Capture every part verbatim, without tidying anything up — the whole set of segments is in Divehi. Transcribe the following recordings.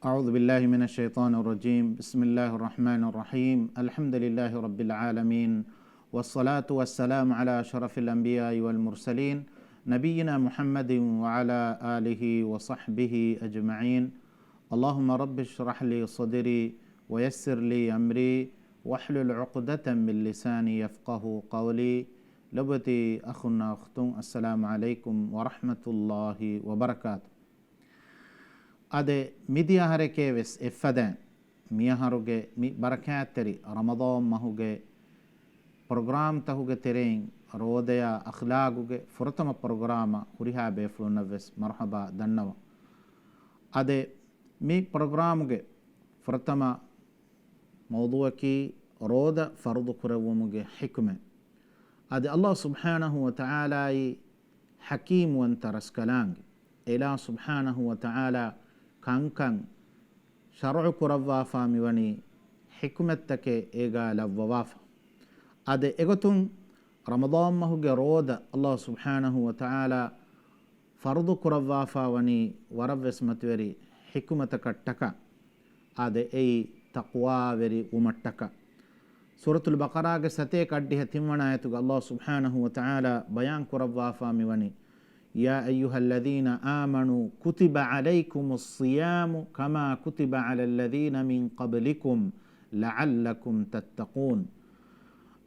أعوذ بالله من الشيطان الرجيم. بسم الله الرحمن الرحيم. الحمد لله رب العالمين. والصلاة والسلام على أشرف الأنبياء والمرسلين، نبينا محمد وعلى آله وصحبه أجمعين. اللهم رب اشرح لي صدري ويسر لي أمري واحلل عقدة من لساني يفقهوا قولي. ލޮބުވެތި އަޚުންނާ އުޚްތުން، السلام عليكم ورحمة الله وبركاته. އާދެ، މިދިޔަ އަހަރެކޭ ވެސް އެއްފަދައިން، މިއަހަރުގެ މި ބަރަކާތްތެރި ރަމަޟާން މަހުގެ ޕްރޮގްރާމްތަކުގެ ތެރެއިން ރޯދަޔާ އަޚްލާގުގެ ފުރަތަމަ ޕްރޮގްރާމަށް ހުރިހާ ބޭފުޅުންނަށް ވެސް މަރުޙަބާ ދަންނަވަން. އާދެ، މި ޕްރޮގްރާމުގެ ފުރަތަމަ މައުޟޫޢަކީ ރޯދަ ފަރުޟު ކުރެއްވުމުގެ ޙިކުމަތް. އާދެ، ﷲ ސުބްޙާނަހޫ ވަތަޢާލާއީ ޙަކީމް ވަންތަ ރަސްކަލާނގެ. އެއިލާހު ސުބްޙާނަހޫ ވަތަޢާލާ ކަންކަން ޝަރުޢު ކުރައްވާފާ މިވަނީ ޙިކުމަތްތަކެއް އޭގާ ލައްވަވާފަ. އާދެ، އެގޮތުން ރަމަޟާން މަހުގެ ރޯދަ ﷲ ސުބްޙާނަހޫ ވަތަޢާލާ ފަރުޟު ކުރައްވާފާ ވަނީ ވަރަށްވެސް މަތިވެރި ޙިކުމަތަކަށްޓަކާ. އާދެ، އެއީ ތަޤްވާވެރި ވުމަށްޓަކާ. ސޫރަތުލް ބަޤަރާގެ ސަތޭކަ އަށްޑިހަ ތިންވަނަ އާޔަތުގަ ﷲ ސުބްޙާނަހޫ ވަތަޢާލާ ބަޔާން ކުރައްވާފާ މިވަނީ، يا أيها الذين آمنوا كتب عليكم الصيام كما كتب على الذين من قبلكم لعلكم تتقون.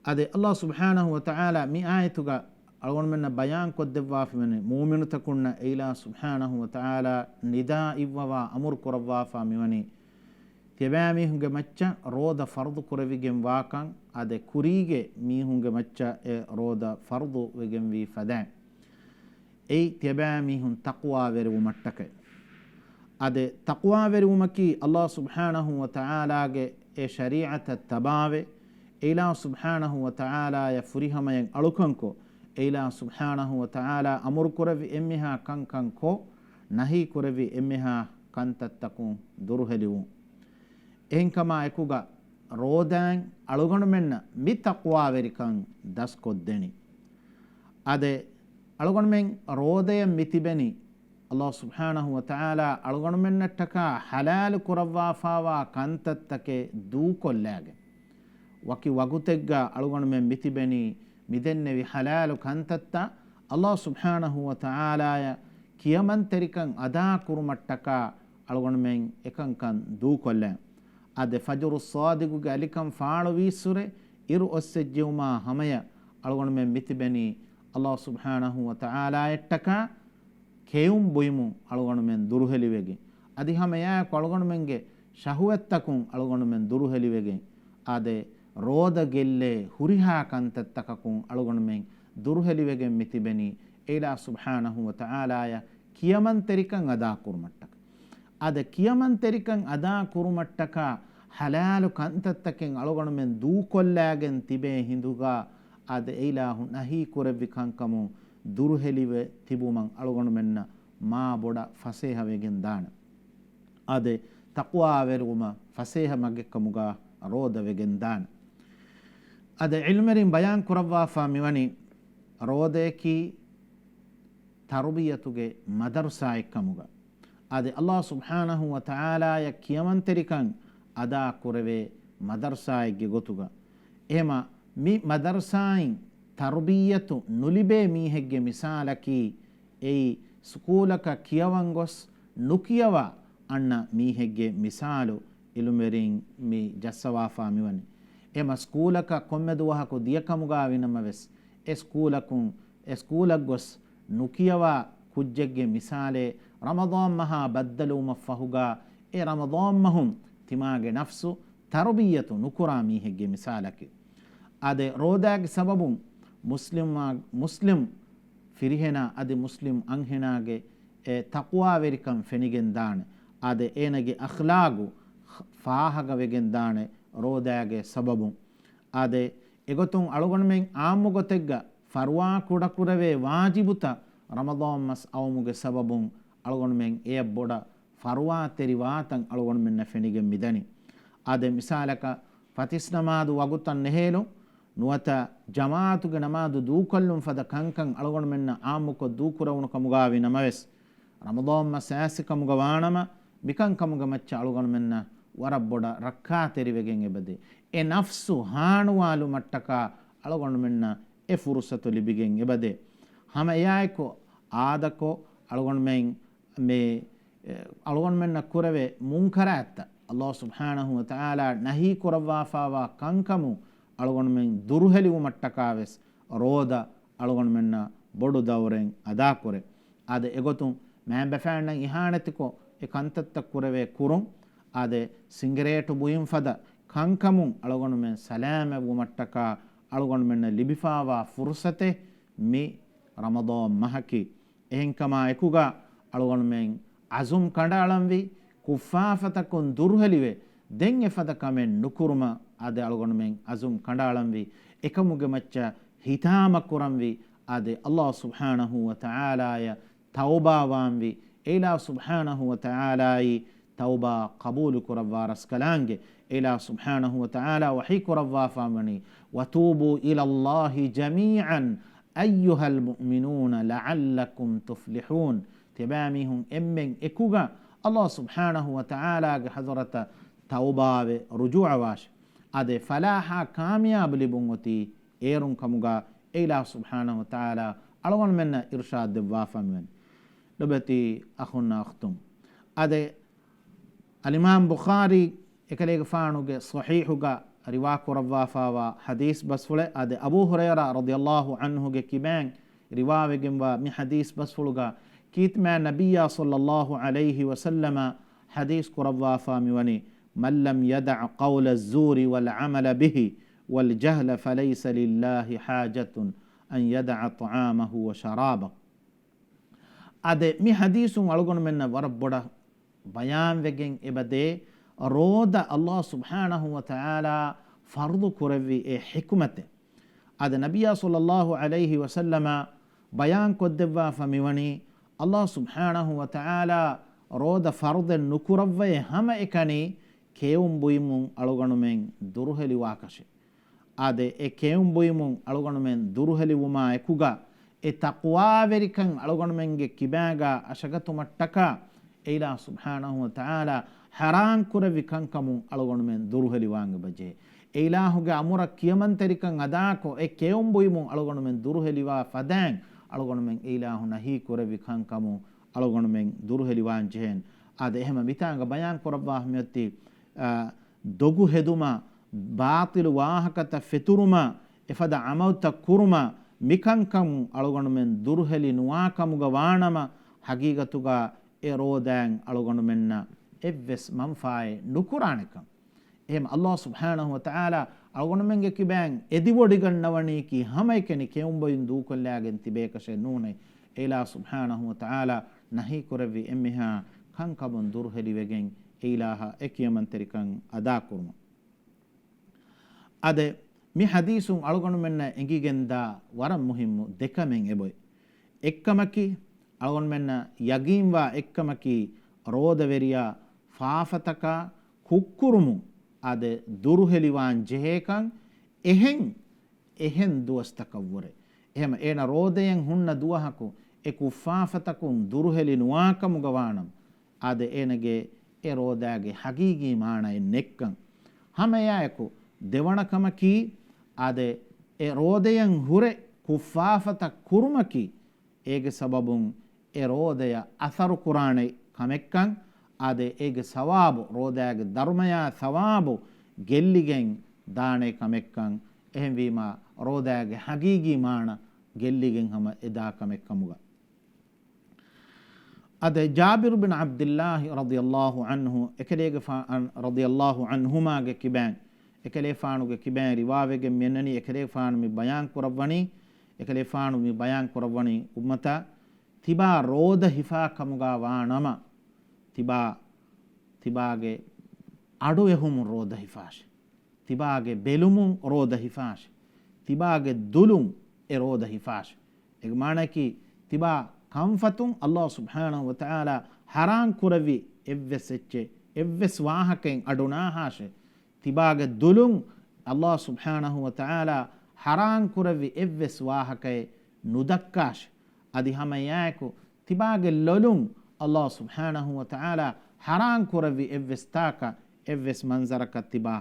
އާދެ، ﷲ ސުބްޙާނަހޫ ވަތަޢާލާ މި އާޔަތުގަ އަޅުގަނޑުމެންނަށް ބަޔާން ކޮށްދެއްވާފަ މިވަނީ، މުއުމިނުތަކުންނަށް އެއިލާހު ސުބްޙާނަހޫ ވަތަޢާލާ ނިދާ އިއްވަވާ އަމުރު ކުރައްވާފާ މިވަނީ، ތިޔަބައިމީހުންގެ މައްޗަށް ރޯދަ ފަރުޟު ކުރެވިގެން ވާކަން، އާދެ، ކުރީގެ މީހުންގެ މައްޗަށް އެ ރޯދަ ފަރުޟު ވެގެންވީ ފަދައިން. އެއީ ތިޔަބައިމީހުން ތަޤްވާވެރިވުމަށްޓަކައި. އާދެ، ތަޤްވާވެރިވުމަކީ ﷲ ސުބްޙާނަހޫ ވަތަޢާލާގެ އެ ޝަރީޢަތަށް ތަބާވެ، އެއިލާހު ސުބްޙާނަހޫ ވަތަޢާލާޔަށް ފުރިހަމަޔަށް އަޅުކަންކޮށް، އެއިލާހު ސުބްޙާނަހޫ ވަތަޢާލާ އަމުރު ކުރެއްވި އެންމެހާ ކަންކަން ކޮށް، ނަހީ ކުރެއްވި އެންމެހާ ކަންތައްތަކުން ދުރުހެލިވުން. އެހެންކަމާ އެކުގަ ރޯދައިން އަޅުގަނޑުމެންނަށް މި ތަޤްވާވެރިކަން ދަސްކޮށްދެނީ. އާދެ، އަޅުގަނޑުމެން ރޯދަޔަށް މި ތިބެނީ، ﷲ ސުބްޙާނަހޫ ވަތަޢާލާ އަޅުގަނޑުމެންނަށްޓަކާ ޙަލާލު ކުރައްވާފާވާ ކަންތައްތަކެއް ދޫކޮށްލާގެން. ވަކި ވަގުތެއްގަ އަޅުގަނޑުމެން މިތިބެނީ މިދެންނެވި ޙަލާލު ކަންތައްތައް ﷲ ސުބްޙާނަހޫ ވަތަޢާލާޔަށް ކިޔަމަންތެރިކަން އަދާކުރުމަށްޓަކާ އަޅުގަނޑުމެން އެކަންކަން ދޫކޮށްލާ. އާދެ، ފަޖުރު ޞާދިޤުގެ އަލިކަން ފާޅުވީއްސުރެ އިރު އޮއްސެއްޖެއުމާ ހަމަޔަށް އަޅުގަނޑުމެން މިތިބެނީ ﷲ ސުބްޙާނަހޫ ވަތަޢާލާޔަށްޓަކާ ކެއުން ބުއިމުން އަޅުގަނޑުމެން ދުރުހެލިވެގެން. އަދި ހަމައެއާއެކު އަޅުގަނޑުމެންގެ ޝަހުވަތްތަކުން އަޅުގަނޑުމެން ދުރުހެލިވެގެން. އާދެ، ރޯދަ ގެއްލޭ ހުރިހާ ކަންތައްތަކަކުން އަޅުގަނޑުމެން ދުރުހެލިވެގެން މިތިބެނީ އެއިލާހު ސުބްޙާނަހޫ ވަތަޢާލާޔަށް ކިޔަމަންތެރިކަން އަދާކުރުމަށްޓަކާ. އާދެ، ކިޔަމަންތެރިކަން އަދާކުރުމަށްޓަކާ ޙަލާލު ކަންތައްތަކެއް އަޅުގަނޑުމެން ދޫކޮށްލާގެން ތިބޭ ހިނދުގަ، އާދެ، އެއިލާހު ނަހީ ކުރެއްވި ކަންކަމުން ދުރުހެލިވެ ތިބުމަށް އަޅުގަނޑުމެންނަށް މާ ބޮޑަށް ފަސޭހަވެގެން ދާނެ. އާދެ، ތަޤްވާވެރިވުމަށް ފަސޭހަ މަގެއްކަމުގަ ރޯދަ ވެގެން ދާނެ. އާދެ، ޢިލްމުވެރިން ބަޔާން ކުރައްވާފާ މިވަނީ، ރޯދަޔަކީ ތަރުބިޔަތުގެ މަދަރުސާއެއްކަމުގަ. އާދެ، ﷲ ސުބްޙާނަހޫ ވަތަޢާލާޔަށް ކިޔަމަންތެރިކަން އަދާ ކުރެވޭ މަދަރުސާއެއްގެ ގޮތުގަ. އެހެމަ މި މަދަރުސާއިން ތަރުބިއްޔަތު ނުލިބޭ މީހެއްގެ މިސާލަކީ، އެއީ ސްކޫލަކަށް ކިޔަވަން ގޮސް ނުކިޔަވާ އަންނަ މީހެއްގެ މިސާލު ޢިލްމުވެރިން މި ޖައްސަވާފާ މިވަނީ. އެހެމަ ސްކޫލަކަށް ކޮންމެ ދުވަހަކު ދިޔަކަމުގަ ވިނަމަވެސް، އެ ސްކޫލަކުން، އެ ސްކޫލަށް ގޮސް ނުކިޔަވާ ކުއްޖެއްގެ މިސާލެއް ރަމަޟާން މަހާ ބައްދަލުވުމަށްފަހުގަ، އެ ރަމަޟާން މަހުން ތިމާގެ ނަފްސު ތަރުބިއްޔަތު ނުކުރާ މީހެއްގެ މިސާލަކީ. އާދެ، ރޯދާގެ ސަބަބުން މުސްލިމް، މުސްލިމް ފިރިހެނާ އަދި މުސްލިމް އަންހެނާގެ އެ ތަޤްވާވެރިކަން ފެނިގެން ދާނެ. އާދެ، އޭނަގެ އަޚްލާގު ފާހަގަވެގެން ދާނެ ރޯދާގެ ސަބަބުން. އާދެ، އެގޮތުން އަޅުގަނޑުމެން ޢާއްމު ގޮތެއްގަ ފަރުވާ ކުޑަކުރެވޭ ވާޖިބުތައް ރަމަޟާން މަސް އައުމުގެ ސަބަބުން އަޅުގަނޑުމެން އެޔަށް ބޮޑަށް ފަރުވާތެރި ވާތަން އަޅުގަނޑުމެންނަށް ފެނިގެން މިދަނީ. އާދެ، މިސާލަކަށް، ފަތިސް ނަމާދު ވަގުތަށް ނެހޭލުން، ނުވަތަ ޖަމާޢަތުގެ ނަމާދު ދޫކޮށްލުން ފަދަ ކަންކަން އަޅުގަނޑުމެންނަށް ޢާއްމުކޮށް ދޫކުރެވުނު ކަމުގަ ވި ނަމަވެސް، ރަމަޟާން މަސް އާސި ކަމުގަ ވާނަމަ، މިކަންކަމުގެ މައްޗަށް އަޅުގަނޑުމެންނަށް ވަރަށް ބޮޑަށް ރައްކާތެރިވެގެން އެބަދޭ. އެ ނަފްސު ހާނުވާލުމަށްޓަކާ އަޅުގަނޑުމެންނަށް އެ ފުރުސަތު ލިބިގެން އެބަދޭ. ހަމަ އެއާއެކު އާދަކޮށް އަޅުގަނޑުމެން މި، އެ، އަޅުގަނޑުމެންނަށް ކުރެވޭ މުންކަރާތްތައް، ﷲ ސުބްޙާނަހޫ ވަތަޢާލާ ނަހީ ކުރައްވާފާވާ ކަންކަމުން އަޅުގަނޑުމެން ދުރުހެލިވުމަށްޓަކާވެސް ރޯދަ އަޅުގަނޑުމެންނަށް ބޮޑު ދައުރެއް އަދާކުރޭ. އާދެ، އެގޮތުން މައިންބަފައިންނަށް އިހާނެތިކޮށް، އެ ކަންތައްތައް ކުރެވޭ ކުރުން، އާދެ، ސިނގިރޭޓު ބުއިން ފަދަ ކަންކަމުން އަޅުގަނޑުމެން ސަލާމަތްވުމަށްޓަކާ އަޅުގަނޑުމެންނަށް ލިބިފާވާ ފުރުސަތެއް މި ރަމަޟާން މަހަކީ. އެހެންކަމާ އެކުގަ އަޅުގަނޑުމެން އަޒުމް ކަނޑައަޅަންވީ، ކުށްފާފަތަކުން ދުރުހެލިވެ، ދެން އެފަދަ ކަމެއް ނުކުރުމަށް އާދެ އަޅުގަނޑުމެން އަޒުމް ކަނޑައަޅަންވީ، އެކަމުގެ މައްޗަށް ހިތާމަ ކުރަންވީ، އާދެ، ﷲ ސުބްޙާނަހޫ ވަތަޢާލާޔަށް ތައުބާވާންވީ، އެ އިލާހު ސުބްޙާނަހޫ ވަތަޢާލާއީ ތައުބާ ޤަބޫލު ކުރައްވާ ރަސްކަލާނގެ. އެ އިލާހު ސުބްޙާނަހޫ ވަތަޢާލާ ވަޙީ ކުރައްވާފާވަނީ، "وتوبوا إلى الله جميعا أيها المؤمنون لعلكم تفلحون." ތިޔަބައިމީހުން އެންމެން އެކުގަ ﷲ ސުބްޙާނަހޫ ވަތަޢާލާގެ ޙަޟްރަތަށް ތައުބާވެ ރުޖޫޢަވާށި. އާދެ، ފަލާޙާ ކާމިޔާބު ލިބުން އޮތީ އޭރުން ކަމުގަ އެ އިލާހު ސުބްޙާނަހޫ ވަތަޢާލާ އަޅުގަނޑުމެންނަށް އިރުޝާދު ދެއްވާފަ މިވަނީ. ލޮބެތި އަޚުންނާ އުޚްތުން. އާދެ، އަލްއިމާމް ބުޚާރީ އެކަލޭގެފާނުގެ ޞަޙީޙުގަ ރިވާ ކުރައްވާފާވާ ޙަދީޘް ބަސްފުޅެއް. އާދެ، އަބޫ ހުރައިރާ ރަޟިޔަﷲ ޢަންހުގެ ކިބައިން ރިވާވެގެންވާ މި ޙަދީޘް ބަސްފުޅުގަ ކީރިތި މާތް ނަބިއްޔާ ޞައްލަﷲ ޢަލައިހި ވަސައްލަމަ ޙަދީޘް ކުރައްވާފާ މިވަނީ، "من لم يدع قول الزور والعمل به والجهل فليس لله حاجة أن يدع طعامه وشرابه." އާދެ، މި ޙަދީޘުން އަޅުގަނޑުމެންނަށް ވަރަށް ބޮޑަށް ބަޔާންވެގެން އެބަދޭ، ރޯދަ ﷲ ސުބްޙާނަހޫ ވަތަޢާލާ ފަރުޟު ކުރެއްވި އެ ޙިކުމަތެއް. އާދެ، ނަބިއްޔާ ޞައްލަﷲ ޢަލައިހި ވަސައްލަމަ ބަޔާން ކޮށްދެއްވާފަ މިވަނީ، ﷲ ސުބްޙާނަހޫ ވަތަޢާލާ ރޯދަ ފަރުޟެއް ނުކުރައްވައޭ ހަމައެކަނި ކެއުން ބުއިމުން އަޅުގަނޑުމެން ދުރުހެލިވާކަށެއް. އާދެ، އެ ކެއުން ބުއިމުން އަޅުގަނޑުމެން ދުރުހެލިވުމާ އެކުގަ، އެ ތަޤްވާވެރިކަން އަޅުގަނޑުމެންގެ ކިބާގާ އަށަގަތުމަށްޓަކާ، އެ އިލާހު ސުބްޙާނަހޫ ވަތަޢާލާ ޙަރާން ކުރެއްވި ކަންކަމުން އަޅުގަނޑުމެން ދުރުހެލިވާން އެބަޖެހޭ. އެ އިލާހުގެ އަމުރަށް ކިޔަމަންތެރިކަން އަދާކޮށް، އެ ކެއުން ބުއިމުން އަޅުގަނޑުމެން ދުރުހެލިވާ ފަދައިން، އަޅުގަނޑުމެން އެ އިލާހު ނަހީ ކުރެއްވި ކަންކަމުން އަޅުގަނޑުމެން ދުރުހެލިވާން ޖެހޭނެ. އާދެ، އެހެމަ މިތާނގަ ބަޔާން ކުރައްވާ މިއޮތީ، އާ، ދޮގު ހެދުމާ، ބާޠިލު ވާހަކަތައް ފެތުރުމާ، އެފަދަ ޢަމަލުތައް ކުރުމާ، މިކަންކަމުން އަޅުގަނޑުމެން ދުރުހެލި ނުވާ ކަމުގަ ވާނަމަ، ޙަޤީޤަތުގަ އެ ރޯދައިން އަޅުގަނޑުމެންނަށް އެއްވެސް މަންފާއެއް ނުކުރާނެކަން. އެހެން ﷲ ސުބްޙާނަހޫ ވަތަޢާލާ އަޅުގަނޑުމެންގެ ކިބައިން އެދިވޮޑިގަންނަވަނީކީ ހަމައެކަނި ކެއުންބޮއިން ދޫކޮށްލާގެން ތިބޭކަށެއް ނޫނޭ. އެ އިލާހު ސުބްޙާނަހޫ ވަތަޢާލާ ނަހީ ކުރެއްވި އެންމެހާ ކަންކަމުން ދުރުހެލިވެގެން އެ އިލާހަށް އެ ކިޔަމަންތެރިކަން އަދާކުރުމަށް. އާދެ، މި ޙަދީޘުން އަޅުގަނޑުމެންނަށް އެނގިގެންދާ ވަރަށް މުހިއްމު ދެކަމެއް އެބޮތް. އެއްކަމަކީ، އަޅުގަނޑުމެންނަށް ޔަގީންވާ އެއްކަމަކީ، ރޯދަވެރިޔާ ފާފަތަކާ ކުށްކުރުމުން އާދެ، ދުރުހެލިވާން ޖެހޭކަން އެހެން އެހެން ދުވަސްތަކަށްވުރެ. އެހެމަ އޭނަ ރޯދައެއް ހުންނަ ދުވަހަކު އެ ކުށްފާފަތަކުން ދުރުހެލި ނުވާކަމުގަ ވާނަމަ، އާދެ، އޭނަގެ އެ ރޯދާގެ ޙަޤީޤީ މާނައެއް ނެއްކަން. ހަމައެއާއެކު ދެވަނަ ކަމަކީ، އާދެ، އެ ރޯދައިން ހުރެ ކުށްފާފަތައް ކުރުމަކީ، އޭގެ ސަބަބުން އެ ރޯދަޔަށް އަސަރު ކުރާނެ ކަމެއްކަން، އާދެ، އޭގެ ސަވާބު، ރޯދާގެ ދަރުމަޔާ ސަވާބު ގެއްލިގެން ދާނެ ކަމެއްކަން. އެހެންވީމާ، ރޯދާގެ ޙަޤީޤީ މާނަ ގެއްލިގެން ހަމަ އެދާ ކަމެއް ކަމުގަ. އަދި ޖާބިރު ބިން ޢަބްދިއްލާހި ރަޟިޔަﷲ ޢަންހު އެކަލޭގެފާނު، ރަޟިޔަﷲ ޢަންހުމާގެ ކިބައިން، އެކަލޭފާނުގެ ކިބައިން ރިވާވެގެން މިއަންނަނީ، އެކަލޭފާނު މި ބަޔާން ކުރައްވަނީ، އެކަލޭފާނު މި ބަޔާން ކުރައްވަނީ އުއްމަތާ، ތިބާ ރޯދަ ހިފާ ކަމުގަ ވާނަމަ، ތިބާ، ތިބާގެ އަޑު އެހުމުން ރޯދަ ހިފާށި. ތިބާގެ ބެލުމުން ރޯދަ ހިފާށި. ތިބާގެ ދުލުން އެ ރޯދަ ހިފާށި. އޭގެ މާނައަކީ، ތިބާ ކަންފަތުން ﷲ ސުބްޙާނަހޫ ވަތަޢާލާ ޙަރާން ކުރެއްވި އެއްވެސް އެއްޗެއް، އެއްވެސް ވާހަކައެއް އަޑު ނާހާށޭ. ތިބާގެ ދުލުން ﷲ ސުބްޙާނަހޫ ވަތަޢާލާ ޙަރާން ކުރެއްވި އެއްވެސް ވާހަކައެއް ނުދައްކާށި. އަދި ހަމައެއާއެކު، ތިބާގެ ލޮލުން ﷲ ސުބްޙާނަހޫ ވަތަޢާލާ ޙަރާން ކުރެއްވި އެއްވެސް ތާކަށް އެއްވެސް މަންޒަރަކަށް ތިބާ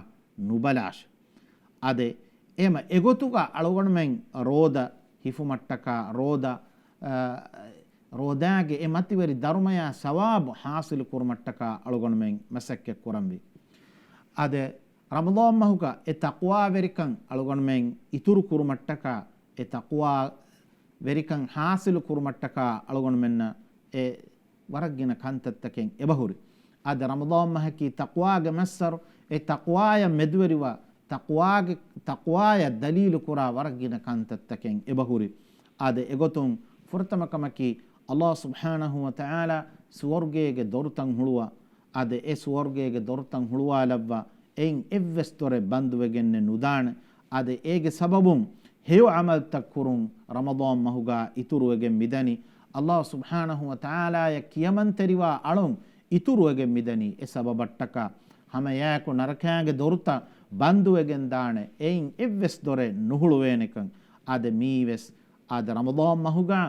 ނުބަލާށި. އާދެ، އެހެމަ އެގޮތުގަ އަޅުގަނޑުމެން ރޯދަ ހިފުމަށްޓަކާ، ރޯދަ، އާ، ރޯދާގެ އެ މަތިވެރި ދަރުމަޔާ ސަވާބު ޙާޞިލު ކުރުމަށްޓަކާ އަޅުގަނޑުމެން މަސައްކަތް ކުރަންވީ. އާދެ، ރަމަޟާން މަހުގަ އެ ތަޤްވާވެރިކަން އަޅުގަނޑުމެން އިތުރު ކުރުމަށްޓަކާ، އެ ތަޤްވާ ވެރިކަން ޙާޞިލު ކުރުމަށްޓަކާ އަޅުގަނޑުމެންނަށް އެ ވަރަށް ގިނަ ކަންތައްތަކެއް އެބަހުރި. އާދެ، ރަމަޟާން މަހަކީ ތަޤްވާގެ މައްސަރު، އެ ތަޤްވާޔަށް މެދުވެރިވާ، ތަޤްވާގެ، ތަޤްވާޔަށް ދަލީލު ކުރާ ވަރަށް ގިނަ ކަންތައްތަކެއް އެބަހުރި. އާދެ، އެގޮތުން ފުރަތަމަ ކަމަކީ، ﷲ ސުބްޙާނަހޫ ވަތަޢާލާ ސުވަރުގޭގެ ދޮރުތައް ހުޅުވާ، އާދެ، އެ ސުވަރުގޭގެ ދޮރުތައް ހުޅުވާލައްވާ، އެއިން އެއްވެސް ދޮރެއް ބަންދުވެގެންނެއް ނުދާނެ. އާދެ، އޭގެ ސަބަބުން ހެޔޮ ޢަމަލުތައް ކުރުން ރަމަޟާން މަހުގަ އިތުރުވެގެން މިދަނީ. ﷲ ސުބްޙާނަހޫ ވަތަޢާލާޔަށް ކިޔަމަންތެރިވާ އަޅުން އިތުރުވެގެން މިދަނީ އެ ސަބަބަށްޓަކާ. ހަމައެއާއެކު ނަރަކާގެ ދޮރުތައް ބަންދުވެގެން ދާނެ، އެއިން އެއްވެސް ދޮރެއް ނުހުޅުވޭނެކަން. އާދެ، މިއީވެސް އާދެ، ރަމަޟާން މަހުގަ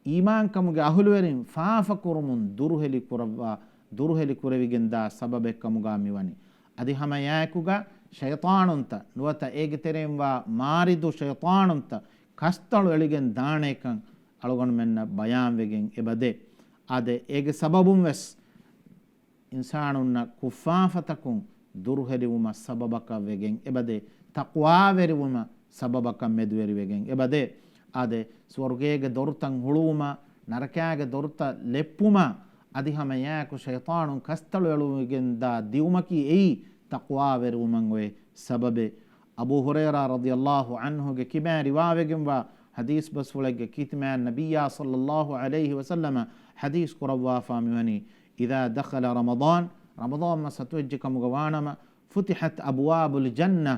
އީމާންކަމުގެ އަހުލުވެރިން ފާފަކުރުމުން ދުރުހެލި ކުރައްވާ، ދުރުހެލި ކުރެވިގެންދާ ސަބަބެއްކަމުގަ މިވަނީ. އަދި ހަމައެއާއެކުގަ ޝައިޠާނުންތައް ނުވަތަ އޭގެ ތެރެއިންވާ މާރިދު ޝައިޠާނުންތައް ކަސްތަޅު އެޅިގެން ދާނޭކަން އަޅުގަނޑުމެންނަށް ބަޔާންވެގެން އެބަދޭ. އާދެ، އޭގެ ސަބަބުން ވެސް އިންސާނުންނަށް ކުށްފާފަތަކުން ދުރުހެލިވުމަށް ސަބަބަކަށް ވެގެން އެބަދޭ، ތަޤްވާވެރިވުމަށް ސަބަބަކަށް މެދުވެރިވެގެން އެބަދޭ. އާދެ، ސުވަރުގޭގެ ދޮރުތައް ހުޅުވުމާ، ނަރަކާގެ ދޮރުތައް ލެއްޕުމާ، އަދި ހަމައެއާއެކު ޝައިޠާނުން ކަސްތަޅު އެޅުވިގެންދާ ދިއުމަކީ އެއީ ތަޤްވާވެރިވުމަށް އޮތް ސަބަބެއް. އަބޫ ހުރައިރާ ރަޟިޔަﷲ ޢަންހުގެ ކިބައިން ރިވާވެގެންވާ ޙަދީޘް ބަސްފުޅެއްގެ ކީރިތި މާތް ނަބިއްޔާ ޞައްލަﷲ ޢަލައިހި ވަސައްލަމަ ޙަދީޘް ކުރައްވާފާ މިވަނީ، إذا دخل رمضان، ރަމަޟާން މަސް އަތުވެއްޖެ ކަމުގަ ވާނަމަ، ފުތިޙަތް އަބުވާބުލް ޖަންނަ،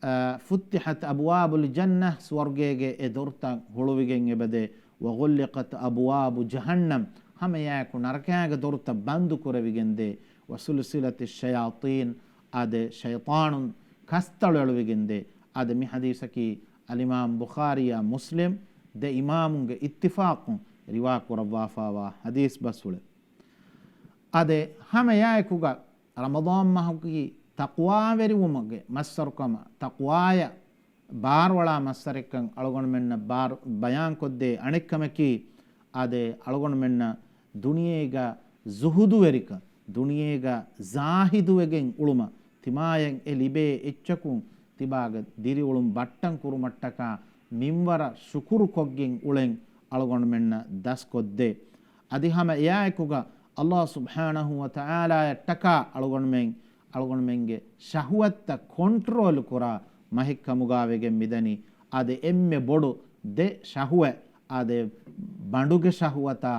އަ، ފުތިޙަތް އަބުވާބުލް ޖަންނަ، ސުވަރުގޭގެ އެ ދޮރުތައް ހުޅުވިގެން އެބަދޭ، ވަޣުއްލިޤަތް އަބުވާބު ޖަހަންނަމް، ހަމައެއާއެކު ނަރަކާގެ ދޮރުތައް ބަންދު ކުރެވިގެންދޭ، ވަސުލްސިލަތި ޝަޔާޠީން، އާދެ، ޝައިޠާނުން ކަސްތަޅު އެޅުވިގެންދޭ. އާދެ، މި ޙަދީޘަކީ އަލްއިމާމް ބުޚާރީއާ މުސްލިމް ދެ އިމާމުންގެ އިއްތިފާޤުން ރިވާ ކުރައްވާފާވާ ޙަދީޘް ބަސްފުޅެއް. އާދެ، ހަމައެއާއެކުގަ ރަމަޟާން މަހަކީ ތަޤްވާވެރިވުމުގެ މައްސަރުކަމަށް، ތަޤްވާޔަށް ބާރުއަޅާ މައްސަރެއްކަން އަޅުގަނޑުމެންނަށް ބާރު، ބަޔާންކޮށްދޭ އަނެއްކަމަކީ، އާދެ، އަޅުގަނޑުމެންނަށް ދުނިޔޭގަ ޒުހުދުވެރިކަން، ދުނިޔޭގަ ޒާހިދުވެގެން އުޅުމަށް، ތިމާޔަށް އެ ލިބޭ އެއްޗަކުން ތިބާގެ ދިރިއުޅުން ބައްޓަން ކުރުމަށްޓަކާ މިންވަރަށް ޝުކުރުކޮށްގެން އުޅެން އަޅުގަނޑުމެންނަށް ދަސްކޮށްދޭ. އަދި ހަމަ އެއާއެކުގަ ﷲ ސުބްޙާނަހޫ ވަތަޢާލާޔަށްޓަކާ އަޅުގަނޑުމެން، އަޅުގަނޑުމެންގެ ޝަހުވަތްތައް ކޮންޓްރޯލް ކުރާ މަހެއްކަމުގަ ވެގެން މިދަނީ. އާދެ، އެންމެ ބޮޑު ދެ ޝަހުވަތް، އާދެ، ބަނޑުގެ ޝަހުވަތާ،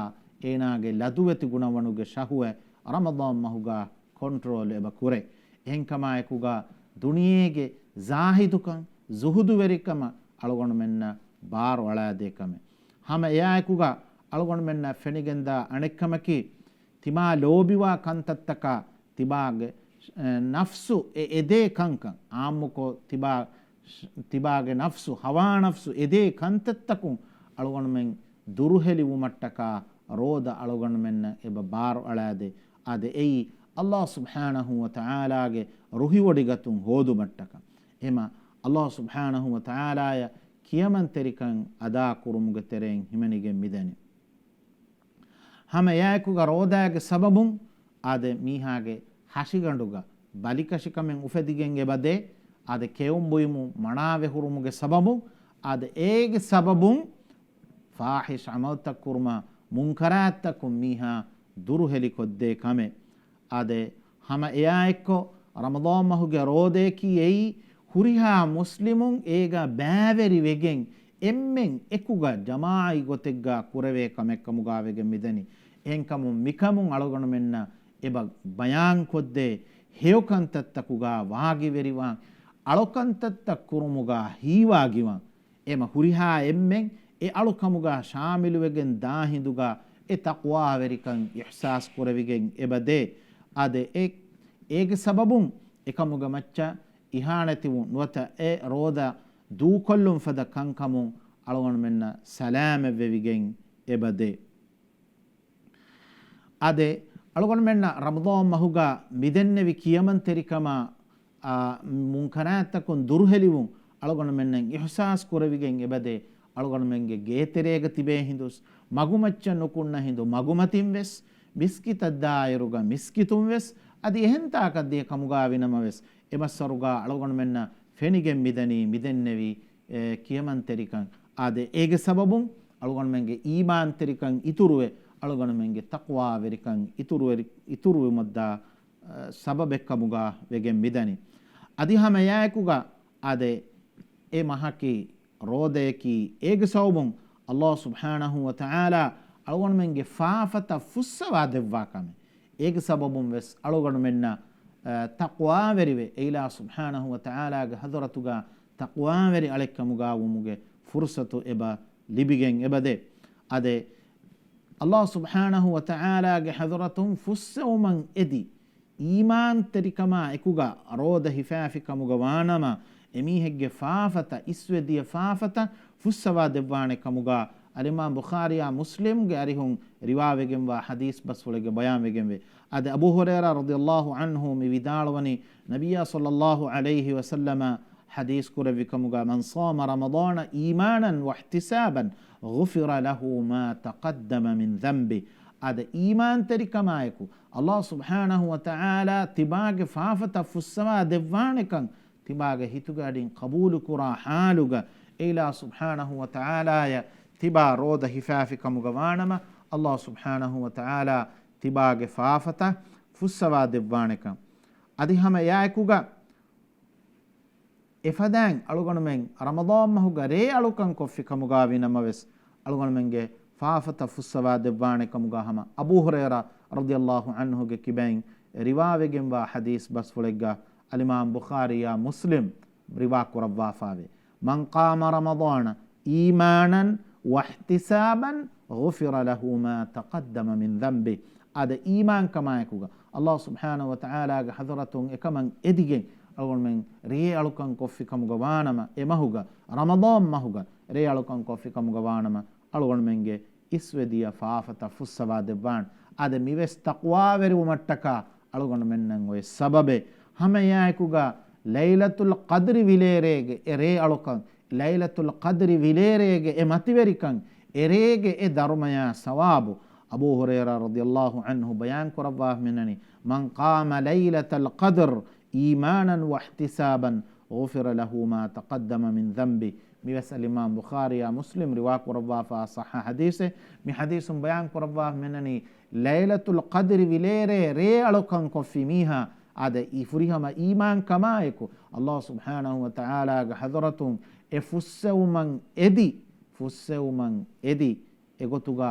އޭނާގެ ލަދުވެތި ގުނަވަނުގެ ޝަހުވަތް ރަމަޟާން މަހުގަ ކޮންޓްރޯލް އެބަ ކުރޭ. އެހެންކަމާއެކުގަ ދުނިޔޭގެ ޒާހިދުކަން، ޒުހުދުވެރިކަމަށް އަޅުގަނޑުމެންނަށް ބާރު އަޅާދޭ ކަމެއް. ހަމަ އެއާއެކުގަ އަޅުގަނޑުމެންނަށް ފެނިގެންދާ އަނެއްކަމަކީ، ތިމާ ލޯބިވާ ކަންތައްތަކާ ތިބާގެ، އެ، ނަފްސު އެ އެދޭ ކަންކަން، އާއްމުކޮށް ތިބާ، ތިބާގެ ނަފްސު، ހަވާ ނަފްސު އެދޭ ކަންތައްތަކުން އަޅުގަނޑުމެން ދުރުހެލިވުމަށްޓަކާ ރޯދަ އަޅުގަނޑުމެންނަށް އެބަ ބާރު އަޅާދޭ. އާދެ، އެއީ ﷲ ސުބްޙާނަހޫ ވަތަޢާލާގެ ރުހިވޮޑިގަތުން ހޯދުމަށްޓަކާ. އެހެމަ ﷲ ސުބްޙާނަހޫ ވަތަޢާލާޔަށް ކިޔަމަންތެރިކަން އަދާކުރުމުގެ ތެރެއިން ހިމެނިގެން މިދަނީ. ހަމަ އެއާއެކުގަ ރޯދާގެ ސަބަބުން އާދެ، މީހާގެ ހަށިގަނޑުގަ ބަލިކަށިކަމެއް އުފެދިގެން އެބަދޭ. އާދެ، ކެއުން ބުއިމުން މަނާވެ ހުރުމުގެ ސަބަބުން، އާދެ، އޭގެ ސަބަބުން ފާޙިޝް ޢަމަލުތައް ކުރުމާ، މުންކަރާތްތަކުން މީހާ ދުރުހެލިކޮށްދޭ ކަމެއް. އާދެ، ހަމަ އެއާއެއްކޮށް، ރަމަޟާން މަހުގެ ރޯދަޔަކީ އެއީ ހުރިހާ މުސްލިމުން އޭގަ ބައިވެރިވެގެން، އެންމެން އެކުގަ ޖަމާޢީ ގޮތެއްގަ ކުރެވޭ ކަމެއްކަމުގަ ވެގެން މިދަނީ. އެހެންކަމުން މިކަމުން އަޅުގަނޑުމެންނަށް އެބަ ބަޔާންކޮށްދޭ، ހެޔޮކަންތައްތަކުގަ ވާގިވެރިވާން، އަޅުކަންތައްތައް ކުރުމުގަ ހީވާގިވާން. އެމަ ހުރިހާ އެންމެން އެ އަޅުކަމުގަ ޝާމިލުވެގެން ދާ ހިނދުގަ އެ ތަޤްވާވެރިކަން އިޙްސާސް ކުރެވިގެން އެބަދޭ. އާދެ، އެ، އޭގެ ސަބަބުން އެކަމުގެ މައްޗަށް އިހާނެތިވުން ނުވަތަ އެ ރޯދަ ދޫކޮށްލުން ފަދަ ކަންކަމުން އަޅުގަނޑުމެންނަށް ސަލާމަތްވެވިގެން އެބަދޭ. އާދެ، އަޅުގަނޑުމެންނަށް ރަމަޟާން މަހުގަ މިދެންނެވި ކިޔަމަންތެރިކަމާ، އާ، މުންކަރާތްތަކުން ދުރުހެލިވުން އަޅުގަނޑުމެންނަށް އިޙްސާސް ކުރެވިގެން އެބަދޭ. އަޅުގަނޑުމެންގެ ގޭތެރޭގަ ތިބޭ ހިނދުސް، މަގުމައްޗަށް ނުކުންނަ ހިނދު މަގުމަތިން ވެސް، މިސްކިތަށް ދާއިރުގަ މިސްކިތުން ވެސް، އަދި އެހެން ތާކަށްދިޔަ ކަމުގަ ވިނަމަވެސް، އެމައްސަރުގަ އަޅުގަނޑުމެންނަށް ފެނިގެން މިދަނީ މިދެންނެވި، އެ، ކިޔަމަންތެރިކަން. އާދެ، އޭގެ ސަބަބުން އަޅުގަނޑުމެންގެ އީމާންތެރިކަން އިތުރުވެ، އަޅުގަނޑުމެންގެ ތަޤްވާވެރިކަން އިތުރުވެރި-، އިތުރުވުމަށްދާ، އަ، ސަބަބެއްކަމުގަ ވެގެން މިދަނީ. އަދި ހަމައެއާއެކުގަ އާދެ، އެ މަހަކީ ރޯދަޔަކީ، އޭގެ ސަބަބުން އަﷲ ސުބްޙާނަހޫ ވަތަޢާލާ އަޅުގަނޑުމެންގެ ފާފަތައް ފުއްސަވާ ދެއްވާ ކަމެއް. އޭގެ ސަބަބުން ވެސް އަޅުގަނޑުމެންނަށް، އަ، ތަޤްވާވެރިވެ، އެއިލާހު ސުބްޙާނަހޫ ވަތަޢާލާގެ ޙަޟްރަތުގަ ތަޤްވާވެރި އަޅެއްކަމުގަ ވުމުގެ ފުރުޞަތު އެބަ ލިބިގެން އެބަދޭ. އާދެ، އަﷲ ސުބްޙާނަހޫ ވަތަޢާލާގެ ޙަޟްރަތުން ފުއްސެވުމަށް އެދި، އީމާންތެރިކަމާ އެކުގަ ރޯދަ ހިފާފި ކަމުގަ ވާނަމަ، އެމީހެއްގެ ފާފަތައް، އިސްވެދިޔަ ފާފަތައް ފުއްސަވާ ދެއްވާނެ ކަމުގަ އަލްއިމާމް ބުޚާރީއާ މުސްލިމްގެ އަރިހުން ރިވާވެގެންވާ ޙަދީޘް ބަސްފުޅެއްގަ ބަޔާންވެގެންވޭ. އަދި އަބޫ ހުރައިރާ ރަޟިޔަﷲ ޢަންހު މި ވިދާޅުވަނީ، ނަބިއްޔާ ޞައްލަﷲ ޢަލައިހި ވަސައްލަމަ ޙަދީޘް ކުރެއްވި ކަމުގަ، "من صام رمضان إيمانا واحتسابا غفر له ما تقدم من ذنبه." އާދެ، އީމާންތެރިކަމާއެކު އަﷲ ސުބްޙާނަހޫ ވަތަޢާލާ ތިބާގެ ފާފަތައް ފުއްސަވާ ދެއްވާނެކަން ތިބާގެ ހިތުގެ އަޑިން ޤަބޫލުކުރާ ޙާލުގަ، އެއިލާހު ސުބްޙާނަހޫ ވަތަޢާލާޔަށް ތިބާ ރޯދަ ހިފާފި ކަމުގަ ވާނަމަ، އަﷲ ސުބްޙާނަހޫ ވަތަޢާލާ ތިބާގެ ފާފަތައް ފުއްސަވާ ދެއްވާނެކަން. އަދި ހަމަ އެއާއެކުގަ އެފަދައިން އަޅުގަނޑުމެން ރަމަޟާން މަހުގަ ރޭ އަޅުކަން ކޮށްފި ކަމުގަ ވިނަމަވެސް، އަޅުގަނޑުމެންގެ ފާފަތައް ފުއްސަވާ ދެއްވާނެ ކަމުގަ ހަމަ އަބޫ ހުރައިރާ ރަޟިޔަﷲ ޢަންހުގެ ކިބައިން ރިވާވެގެންވާ ޙަދީޘް ބަސްފުޅެއްގަ އަލްއިމާމް ބުޚާރީއާ މުސްލިމް ރިވާ ކުރައްވާފާވޭ. "من قام رمضان إيمانا واحتسابا غفر له ما تقدم من ذنبه." އާދެ، އީމާންކަމާއެކުގަ އަﷲ ސުބްޙާނަހޫ ވަތަޢާލާގެ ޙަޟްރަތުން އެކަމަށް އެދިގެން އަޅުގަނޑުމެން ރޭ އަޅުކަން ކޮށްފި ކަމުގަ ވާނަމަ، އެ މަހުގަ، ރަމަޟާން މަހުގަ ރޭ އަޅުކަން ކޮށްފި ކަމުގަ ވާނަމަ، އަޅުގަނޑުމެންގެ އިސްވެދިޔަ ފާފަތައް ފުއްސަވާ ދެއްވާނެ. އާދެ، މިވެސް ތަޤްވާވެރިވުމަށްޓަކާ އަޅުގަނޑުމެންނަށް އޮތް ސަބަބެއް. ހަމައެއާއެކުގަ ލައިލަތުލް ޤަދްރި ވިލޭރޭގެ އެ ރޭ އަޅުކަން، ލައިލަތުލް ޤަދްރި ވިލޭރޭގެ އެ މަތިވެރިކަން، އެ ރޭގެ އެ ދަރުމަޔާ ސަވާބު. އަބޫ ހުރައިރާ ރަޟިޔަﷲ ޢަންހު ބަޔާން ކުރައްވާފަ މިނަނީ، "من قام ليلة القدر إيمانا واحتسابا غفر له ما تقدم من ذنبه." މިވެސް އަލްއިމާމް ބުޚާރީއާ މުސްލިމް ރިވާ ކުރައްވާފާ ޞައްޙަ ޙަދީޘެއް. މި ޙަދީޘުން ބަޔާން ކުރައްވާފަ މިނަނީ، ލައިލަތުލް ޤަދްރި ވިލޭރޭ ރޭ އަޅުކަން ކޮށްފި މީހާ، އާދެ، އީ ފުރިހަމަ އީމާން ކަމާއެކު، އަﷲ ސުބްޙާނަހޫ ވަތަޢާލާގެ ޙަޟްރަތުން އެ ފުއްސެވުމަށް އެދި، ފުއްސެވުމަށް އެދި، އެގޮތުގަ،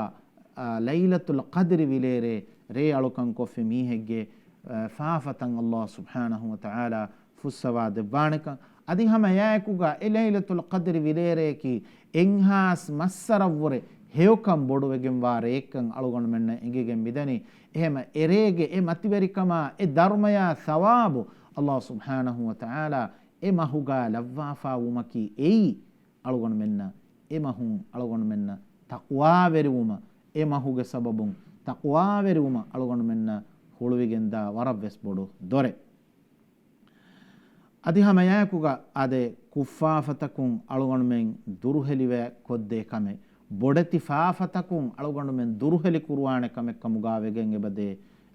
އާ، ލައިލަތުލް ޤަދްރި ވިލޭރޭ ރޭ އަޅުކަން ކޮށްފި މީހެއްގެ، އާ، ފާފަތައް އަﷲ ސުބްޙާނަހޫ ވަތަޢާލާ ފުއްސަވާ ދެއްވާނެކަން. އަދި ހަމަ އެއާއެކުގަ އެ ލައިލަތުލް ޤަދްރި ވިލޭރެޔަކީ އެއްހާސް މައްސަރަށްވުރެ ހެޔޮކަން ބޮޑުވެގެންވާ ރެއެއްކަން އަޅުގަނޑުމެންނަށް އެނގިގެން މިދަނީ. އެހެމަ އެރޭގެ އެ މަތިވެރިކަމާ އެ ދަރުމަޔާ ސަވާބު އަﷲ ސުބްޙާނަހޫ ވަތަޢާލާ އެ މަހުގަ ލައްވާފާ ވުމަކީ އެއީ އަޅުގަނޑުމެންނަށް އެ މަހުން އަޅުގަނޑުމެންނަށް ތަޤްވާވެރިވުމަށް، އެ މަހުގެ ސަބަބުން ތަޤްވާވެރިވުމަށް އަޅުގަނޑުމެންނަށް ހުޅުވިގެންދާ ވަރަށްވެސް ބޮޑު ދޮރެއް. އަދި ހަމައެއާއެކުގަ އާދެ، ކުށްފާފަތަކުން އަޅުގަނޑުމެން ދުރުހެލިވެ ކޮށްދޭ ކަމެއް، ބޮޑެތި ފާފަތަކުން އަޅުގަނޑުމެން ދުރުހެލި ކުރުވާނެ ކަމެއް ކަމުގަ ވެގެން އެބަދޭ،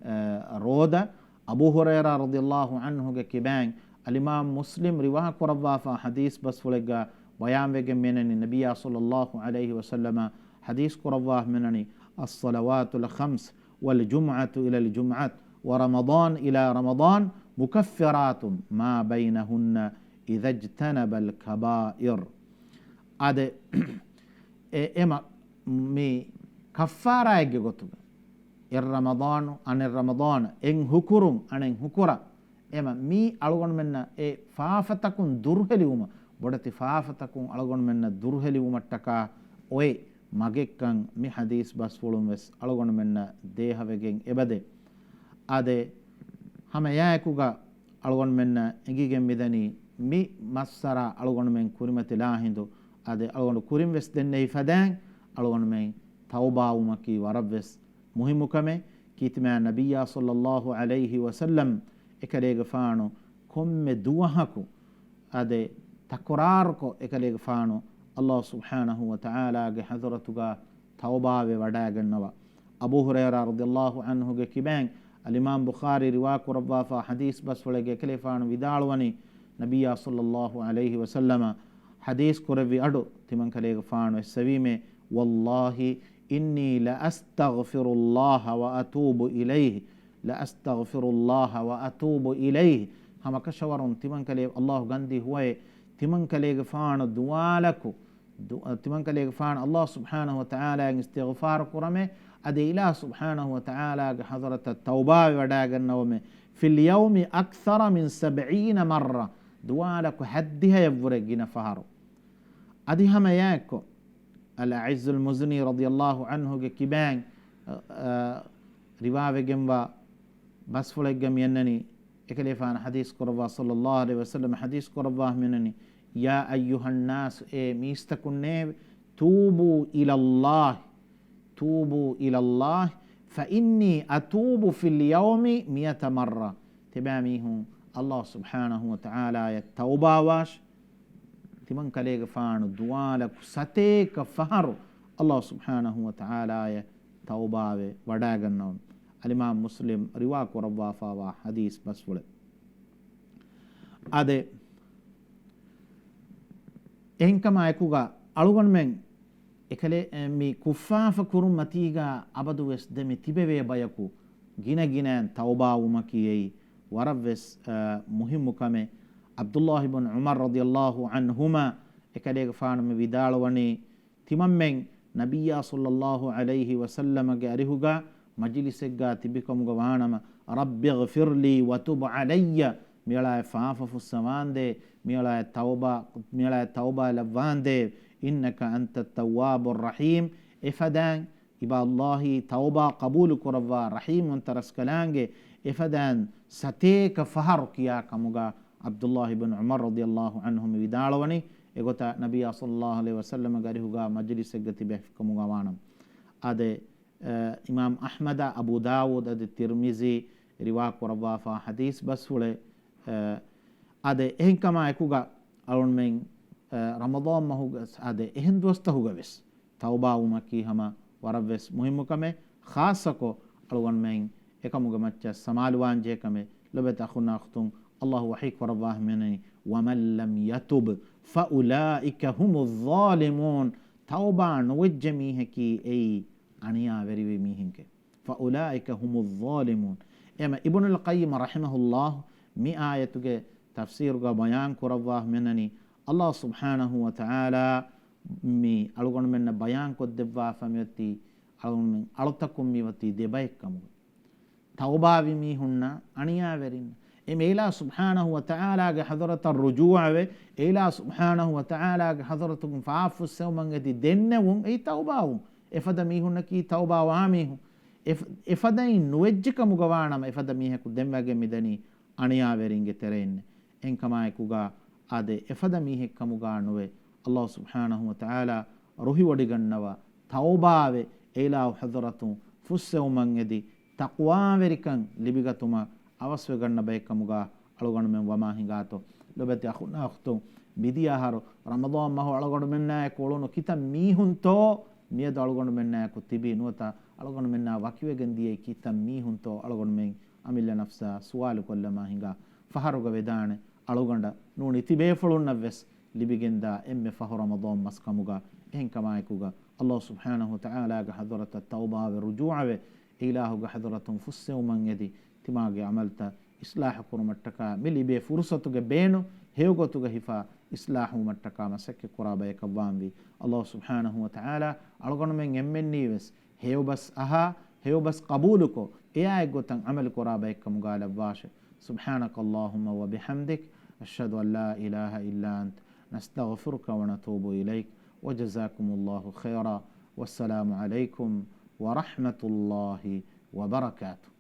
އަ، ރޯދަ. އަބޫ ހުރައިރާ ރަޟިޔަﷲ ޢަންހުގެ ކިބައިން އަލްއިމާމް މުސްލިމް ރިވާ ކުރައްވާފާ ޙަދީޘް ބަސްފުޅެއްގަ ބަޔާންވެގެން މިނަނީ، ނަބިއްޔާ ޞައްލަﷲ ޢަލައިހި ވަސައްލަމަ ޙަދީޘް ކުރައްވާފަ މިނަނީ، "الصلوات الخمس والجمعة إلى الجمعة ورمضان إلى رمضان مكفرات ما بينهن إذا اجتنب الكبائر." އާދެ، އެ، އެމަ، މި ކައްފާރާއެއްގެ ގޮތުގަ، އެއް ރަމަޟާނު، އަނެއް ރަމަޟާނަށް، އެއް ހުކުރުން، އަނެއް ހުކުރަށް، އެމަ މީ އަޅުގަނޑުމެންނަށް އެ ފާފަތަކުން ދުރުހެލިވުމަށް، ބޮޑެތި ފާފަތަކުން އަޅުގަނޑުމެންނަށް ދުރުހެލިވުމަށްޓަކާ އޮތް މަގެއްކަން މި ޙަދީޘް ބަސްފުޅުން ވެސް އަޅުގަނޑުމެންނަށް ދޭހަވެގެން އެބަދޭ. އާދެ، ހަމަ އެއާއެކުގަ އަޅުގަނޑުމެންނަށް އެނގިގެން މިދަނީ، މި މައްސަރާ އަޅުގަނޑުމެން ކުރިމަތިލާ ހިނދު، އާދެ، އަޅުގަނޑު ކުރިން ވެސް ދެންނެވި ފަދައިން އަޅުގަނޑުމެން ތައުބާވުމަކީ ވަރަށްވެސް މުހިއްމު ކަމެއް. ކީރިތި މާތް ނަބިއްޔާ ޞައްލައްލާހު ޢަލައިހި ވަސައްލަމް އެކަލޭގެފާނު ކޮންމެ ދުވަހަކު އާދެ، ތަކުރާރުކޮށް އެކަލޭގެފާނު އައްލާހު ސުބްޙާނަހު ވަތަޢާލާގެ ޙަޟްރަތުގަ ތައުބާވެ ވަޑައިގަންނަވާ. އަބޫ ހުރައިރާ ރަޟިޔައްލާހު ޢަންހުގެ ކިބައިން އަލްއިމާމް ބުޚާރީ ރިވާ ކުރައްވާފާ ޙަދީޘް ބަސްފުޅެއްގަ އެކަލޭފާނު ވިދާޅުވަނީ، ނަބިއްޔާ ޞައްލައްލާހު ޢަލައިހި ވަސައްލަމަ ޙަދީޘް ކުރެއްވި އަޑު ތިމަންކަލޭގެފާނު އެއްސެވީމޭ، والله إني لأستغفر الله وأتوب إليه، لأستغفر الله وأتوب إليه. ހަމަކަށަވަރުން ތިމަންކަލޭ، އައްލާހު ގަންދީ ހުވައޭ، ތިމަންކަލޭގެފާނު ދުވާލަކު، ދު-، ތިމަންކަލޭގެފާނު އައްލާހު ސުބްޙާނަހު ވަތަޢާލާއަށް އިސްތިޣްފާރު ކުރަމޭ، އަދި އިލާހު ސުބްޙާނަހު ވަތަޢާލާގެ ޙަޟްރަތަށް ތައުބާވެ ވަޑައިގަންނަވަމޭ، في اليوم أكثر من سبعين مرة، ދުވާލަކު ހަތްދިހައަށްވުރެ ގިނަ ފަހަރު. އަދި ހަމަ އެއާއެއްކޮށް، އަލްއަޢިއްޒުލް މުޒްނީ ރަޟިޔައްލާހު ޢަންހުގެ ކިބައިން، އަ، އަ، ރިވާވެގެންވާ ބަސްފުޅެއްގަ މިއަންނަނީ، އެކަލޭފާނު ޙަދީޘް ކުރައްވާ، ޞައްލައްލާހު ޢަލައިހި ވަސައްލަމަ ޙަދީޘް ކުރައްވާ މިއަންނަނީ، يا أيها الناس، އޭ މީސްތަކުންނޭވެ! توبوا إلى الله، توبوا إلى الله، فإني أتوب في اليوم مئة مرة. ތިބާ މީހުން އައްލާހު ސުބްޙާނަހު ވަތަޢާލާއަށް ތައުބާވާށި. ތިމަންކަލޭގެފާނު ދުވާލަކު ސަތޭކަ ފަހަރު އައްލާހު ސުބްޙާނަހު ވަތަޢާލާއަށް ތައުބާވެ ވަޑައިގަންނަވަން. އަލްއިމާމް މުސްލިމް ރިވާ ކުރައްވާފާވާ ޙަދީޘް ބަސްފުޅެއް. އާދެ، އެހެންކަމާ އެކުގަ އަޅުގަނޑުމެން އެކަލޭ، އެ، މި ކުށްފާފަ ކުރުން މަތީގަ އަބަދުވެސް ދެމި ތިބެވޭ ބަޔަކު ގިނަ ގިނައިން ތައުބާވުމަކީ އެއީ ވަރަށްވެސް، އަ، މުހިއްމު ކަމެއް. ޢަބްދުﷲ ބިން ޢުމަރު ރަޟިޔަﷲ ޢަންހުމާ އެކަލޭގެފާނު މި ވިދާޅުވަނީ، ތިމަންމެން ނަބިއްޔާ ޞައްލައްލާހު ޢަލައިހި ވަސައްލަމަގެ އަރިހުގަ މަޖިލިސެއްގަ ތިބިކަމުގަ ވާނަމަ، رب اغفر لي وتب علي، މިއަޅާއަށް ފާފަ ފުއްސަވާނދޭ، މިއަޅާއަށް ތައުބާ، މިއަޅާއަށް ތައުބާ ލައްވާނދޭ، إنك أنت التواب الرحيم. އެފަދައިން އިބާ ﷲ ތައުބާ ޤަބޫލު ކުރައްވާ ރަޙީމްވަންތަ ރަސްކަލާނގެ، އެފަދައިން ސަތޭކަ ފަހަރު ކިޔާ ކަމުގަ ޢަބްދުﷲ ބިން ޢުމަރު ރަޟިޔަﷲ ޢަންހު މި ވިދާޅުވަނީ، އެގޮތަށް ނަބިއްޔާ ޞައްލައްލާހު ޢަލައިހި ވަސައްލަމަގެ އަރިހުގަ މަޖިލިސެއްގަ ތިބެ ކަމުގަ ވާނަމަ. އާދެ، އަ، އިމާމް އަޙްމަދާ، އަބޫ ދާވޫދު އަދި ތިރްމިޒީ ރިވާ ކުރައްވާފާ ޙަދީޘް ބަސްފުޅެއް. އަ، އާދެ، އެހެންކަމާ އެކުގަ އަޅުންމެން، އަ، ރަމަޟާން މަހުގަ، އާދެ، އެހެން ދުވަސްތަކުގަ ވެސް ތައުބާވުމަކީ ހަމަ ވަރަށްވެސް މުހިއްމު ކަމެއް، ޚާއްޞަކޮށް އަޅުގަނޑުމެން އެކަމުގެ މައްޗަށް ސަމާލުވާންޖެހޭ ކަމެއް. ލޮބުވެތި އަޚުންނާ އުޚްތުން، ﷲ ވަޙީ ކުރައްވާ ހަމައިން، ومن لم يتب فأولئك هم الظالمون. ތައުބާ ނުވެއްޖެ މީހަކީ އެއީ އަނިޔާވެރިވި މީހެކޭ. فأولئك هم الظالمون. އެމަ އިބްނުލް ޤައްޔިމް ރަޙިމަހުﷲ މި އާޔަތުގެ ތަފްސީރުގަ ބަޔާން ކުރައްވާ ހަމައިން، ﷲ ސުބްޙާނަހު ވަތަޢާލާ މި އަޅުގަނޑުމެންނަށް ބަޔާންކޮށްދެއްވާފަ މިއޮތީ އަޅުގަނޑުމެން އަޅުތަކުން މިއޮތީ ދެބައެއްކަމުގަ. ތައުބާވި މީހުންނާ އަނިޔާވެރިންނަށް. އެ މޭލާ ސުބްޙާނަހު ވަތަޢާލާގެ ޙަޟްރަތަށް ރުޖޫޢަވެ، އެ އިލާހު ސުބްޙާނަހު ވަތަޢާލާގެ ޙަޟްރަތުގަ ފާފަ ފުއްސެވުމަށް އެދި ދެންނެވުން އެއީ ތައުބާވުން. އެފަދަ މީހުންނަކީ ތައުބާވާ މީހުން. އެފަ-، އެފަދައިން ނުވެއްޖެ ކަމުގަ ވާނަމަ، އެފަދަ މީހަކު ދެންވެގެން މިދަނީ އަނިޔާވެރިންގެ ތެރެއިންނޭ. އެހެންކަމާއެކުގަ އާދެ، އެފަދަ މީހެއްކަމުގަ ނުވެ، ﷲ ސުބްޙާނަހު ވަތަޢާލާ ރުހިވޮޑިގަންނަވާ، ތައުބާވެ، އެ އިލާހު ޙަޟްރަތުން ފުއްސެވުމަށް އެދި، ތަޤްވާވެރިކަން ލިބިގަތުމަށް އަވަސްވެގަންނަ ބައެއްކަމުގަ އަޅުގަނޑުމެން ވަމާ ހިނގާތޯ. ލޮބުވެތި އަޚުންނާ އުޚްތުން، މިދިޔަ އަހަރު ރަމަޟާން މަހު އަޅުގަނޑުމެންނާއެކު އުޅުނު ކިތައް މީހުންތޯ މިއަދު އަޅުގަނޑުމެންނާއެކު ތިބީ ނުވަތަ އަޅުގަނޑުމެންނާ ވަކިވެގެން ދިޔައީ ކިތައް މީހުންތޯ އަޅުގަނޑުމެން އަމިއްލަ ނަފްސާ ސުވާލުކޮށްލަމާ ހިނގާ. ފަހަރުގަ ވެދާނެ އަޅުގަނޑަށް ނޫނީ ތިބޭފުޅުންނަށްވެސް ލިބިގެންދާ އެންމެ ފަހު ރަމަޟާން މަސް ކަމުގަ. އެހެންކަމާއެކުގަ ﷲ ސުބްޙާނަހު ވަތަޢާލާގެ ޙަޟްރަތަށް ތައުބާވެ ރުޖޫޢަވެ، އެ އިލާހުގެ ޙަޟްރަތުން ފުއްސެވުމަށް އެދި، ތިމާގެ ޢަމަލްތައް އިޞްލާޙު ކުރުމަށްޓަކާ މި ލިބޭ ފުރުޞަތުގެ ބޭނުން ހެޔޮގޮތުގަ ހިފާ އިޞްލާޙުވުމަށްޓަކާ މަސައްކަތް ކުރާ ބަޔަކަށް ވާންވީ. ﷲ ސުބްޙާނަހު ވަތަޢާލާ އަޅުގަނޑުމެން އެންމެންނީވެސް ހެޔޮބަސް އަހާ، ހެޔޮބަސް ޤަބޫލުކޮށް، އެއާއެއްގޮތަށް ޢަމަލު ކުރާ ބައެއްކަމުގަ ލައްވާށެ. سبحانك اللهم وبحمدك، أشهد أن لا إله إلا أنت، نستغفرك ونتوب إليك، وجزاكم الله خيرا، والسلام عليكم ورحمة الله وبركاته.